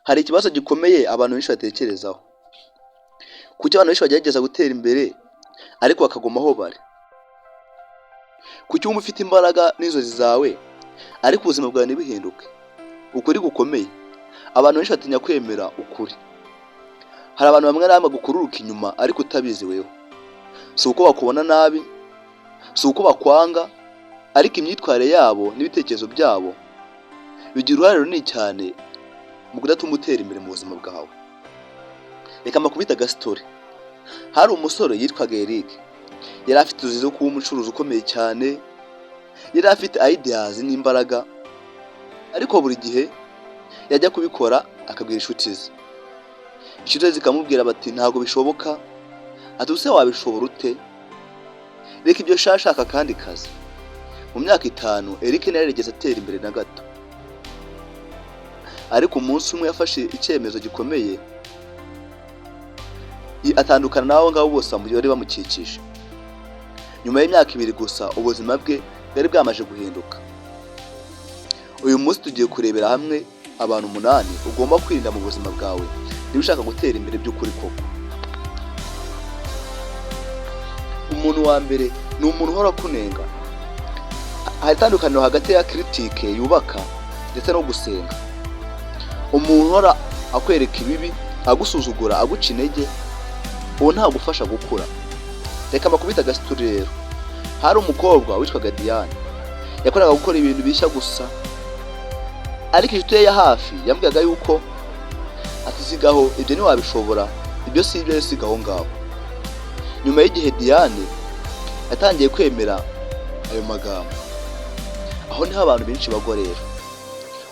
Hari ikibazo gikomeye abantu benshi batekerezaho. Kuki abantu benshi bagerageza gutera imbere ariko bakaguma aho bari? Kuki wumva ufite imbaraga n'inzozi zawe ariko ubuzima bwawe ntibuhinduke? Ukuri gukomeye: abantu benshi batinya kwemera ukuri. Hari abantu bamwe na bamwe bagukururuka inyuma ariko utabizi weho. Si uko bakubona nabi, si uko bakwanga, ariko imyitwarire yabo n'ibitekerezo byabo bigira uruhare runini cyane mu kudatuma utera imbere mu buzima bwawe. Reka mbakubite agasitori. Hari umusore yitwaga Eric. Yari afite inzozi zo kuba umucuruzi ukomeye cyane, yari afite ideas n'imbaraga, ariko buri gihe yajya kubikora akabwira inshuti ze. Inshuti ze zikamubwira bati: "Ntabwo bishoboka." Ati: "Ubuse wabishobora ute? Reka ibyo, shaka akandi kazi." Mu myaka 5 Eric ntiyarigeze atera imbere na gato. Ariko umunsi umwe yafashe icyemezo gikomeye, atandukana n'abo ngabo bose bari bamukikije. Nyuma y'imyaka 2 gusa, ubuzima bwe bwari bwamaze guhinduka. Uyu munsi tugiye kurebera hamwe abantu umunani ugomba kwirinda mu buzima bwawe niba ushaka gutera imbere by'ukuri koko. Umuntu wa mbere ni umuntu uhora akunenga. Hari itandukaniro hagati ya critique yubaka ndetse no gusenga. Umuntu uhora akwereka ibibi, agusuzugura, aguca intege, uwo ntagufasha gukura. Reka mbakubite agasitori rero. Hari umukobwa witwaga Diane. Yakoraga gukora ibintu bishya gusa, ariko inshuti ye ya hafi yambwiraga yuko ati: "Sigaho ibyo, ntiwabishobora, ibyo si ibyo, siga aho ngaho." Nyuma y'igihe Diane yatangiye kwemera ayo magambo. Aho niho abantu benshi bagwa rero.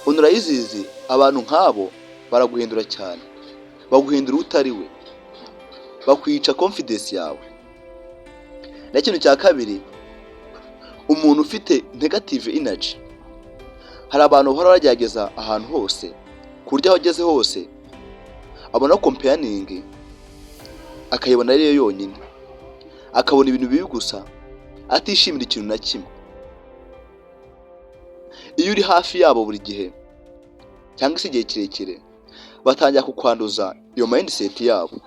Unurayizizi, abantu nk'abo baraguhindura cyane, baguhindura uwo utari we, bakwica confidence yawe. N'ikintu cya kabiri, umuntu ufite negative energy. Hari abantu bahora bagerageza ahantu hose, ku buryo aho ageze hose abona complaining, akayibona ariyo yonyine, akabona ibintu bibi gusa, atishimira ikintu na kimwe. Iyo uri hafi yabo buri gihe cyangwa se igihe kirekire, batangira kukwanduza iyo mindset yabo.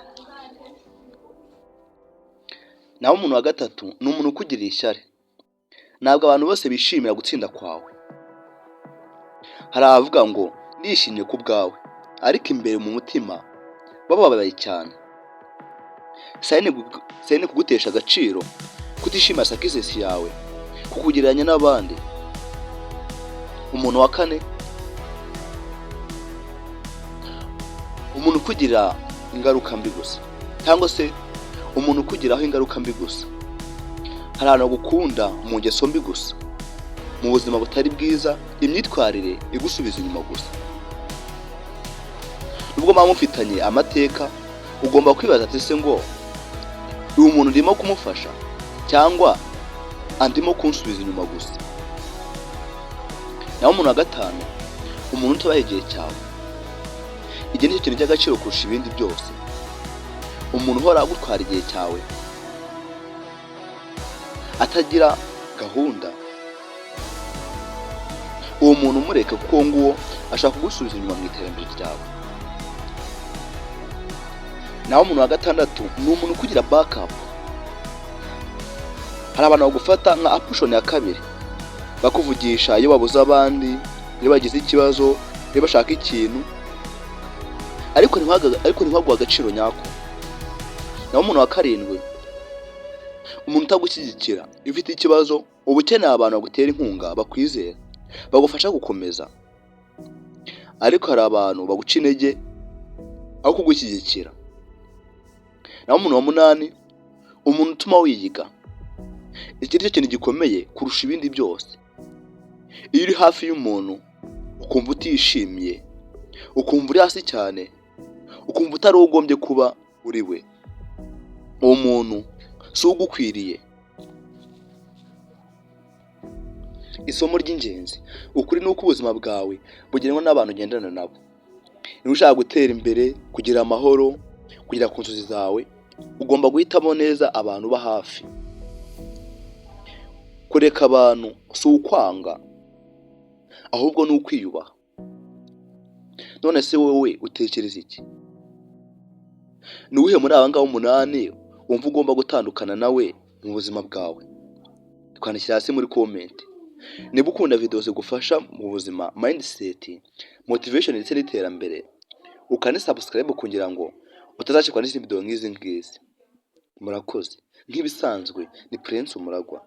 Naho umuntu wa gatatu ni umuntu ukugirira ishyari. Ntabwo abantu bose bishimira gutsinda kwawe. Hari abavuga ngo "Ndishimye ku bwawe", ariko imbere mu mutima bababaye cyane. Sign kugutesha agaciro, kutishimira success yawe, kukugereranya n'abandi. Umuntu wa kane, umuntu ukugira ingaruka mbi gusa, cyangwa se umuntu ukugiraho ingaruka mbi gusa. Hari abantu bagukunda mu ngeso mbi gusa, mu buzima butari bwiza, imyitwarire igusubiza inyuma gusa. Nubwo muba mufitanye amateka, ugomba kwibaza ati: "Se ngo uyu muntu ndimo kumufasha cyangwa andimo kunsubiza inyuma gusa?" Naho umuntu wa gatanu, umuntu utubaha igihe cyawe. Igihe nicyo kintu cy'agaciro kurusha ibindi byose. Umuntu uhora agutwara igihe cyawe, atagira gahunda, uwo muntu umureke, kuko uwo nguwo ashaka kugusubiza inyuma mu iterambere ryawe. Naho umuntu wa gatandatu ni umuntu ukugira backup. Hari abantu bagufata nka option ya kabiri, bakuvugisha iyo babuze abandi, iyo bagize ikibazo, iyo bashaka ikintu, ariko ntibaguhe agaciro nyako. Naho umuntu wa karindwi, umuntu utagushyigikira. Iyo ufite ikibazo, uba ukeneye abantu bagutera inkunga, bakwizera, bagufasha gukomeza, ariko hari abantu baguca intege aho kugushyigikira. Naho umuntu wa munani, umuntu utuma wiyiga. Iki ni cyo kintu gikomeye kurusha ibindi byose. Iyo uri hafi y'umuntu ukumva utishimye, ukumva uri hasi cyane, ukumva utari uwo ugombye kuba uri we, uwo muntu si ugukwiriye. Isomo ry'ingenzi: ukuri ni uko ubuzima bwawe bugenwa n'abantu ugendana nabo. Niba ushaka gutera imbere, kugira amahoro, kugera ku nzozi zawe, ugomba guhitamo neza abantu uba hafi. Kureka abantu si ukwanga, ahubwo ni ukwiyubaha. None se wowe utekereza iki? Ni uwuhe muri aba ngaba umunani wumva ugomba gutandukana nawe mu buzima bwawe? Twandikira hasi muri comment. Niba ukunda video zigufasha mu buzima, mindset, motivation ndetse n'iterambere, ukane subscribe kugira ngo utazacikwa n'izindi video nk'izi ngizi. Murakoze. Nk'ibisanzwe ni Prince Umuragwa.